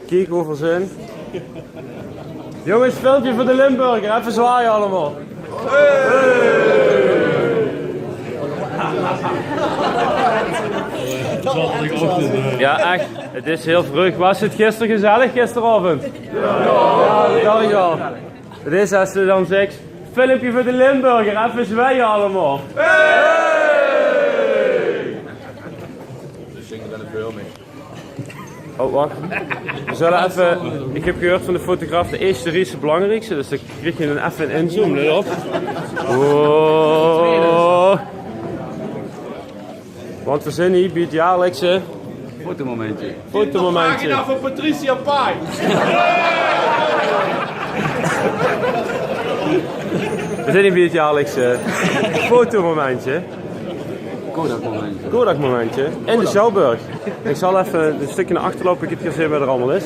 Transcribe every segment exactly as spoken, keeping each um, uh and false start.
Kiek wie veer zeen. Jónges, filmpje veur de Limburger. Effe zwaaie allemaol. Jao, ech. 't Is hiel vreug. Waas 't gister gezellig, gisteraovend? Jao, dat dach ich al. 't Is es se dan zeks: filmpje veur de Limburger, effe zwaaie allemaol. Oh, wach. Veer zölle effe, ich höb gehuurd van de fotograaf, de ierste rie is 't belangriekste, dus dan krieg ich dan effe 'n inzoom, let op. Wow. Want veer zeen hie bie 't jaorlikse fotomomentje. Fotomomentje. Pagina van Patricia Pai. Veer zeen hie bie 't jaorlikse fotomomentje. Kodak-momentje. Kodak-momentje. In de Sjouwburg. Ich zal effe e stökske nao achter loupe, ich höb 't gezeen wae d'r allemaol is.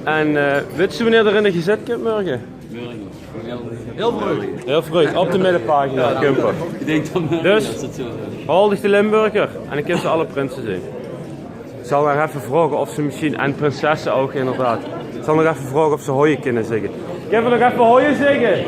En, eh, wits se wienie d'r in de gezèt kump mörge? Hiel vreug. Hiel vreug, op de middepagina, kump 'r. Ich dink dan, eh, dus, haol dich de Limburger en dan kins se alle prinse zeen. Zal nog effe vraoge of ze mesjien, en prinsesse ouch inderdaad. Zal nog effe vraoge of ze hoje kinne zègke. Kinne veer nog effe hoje zègke?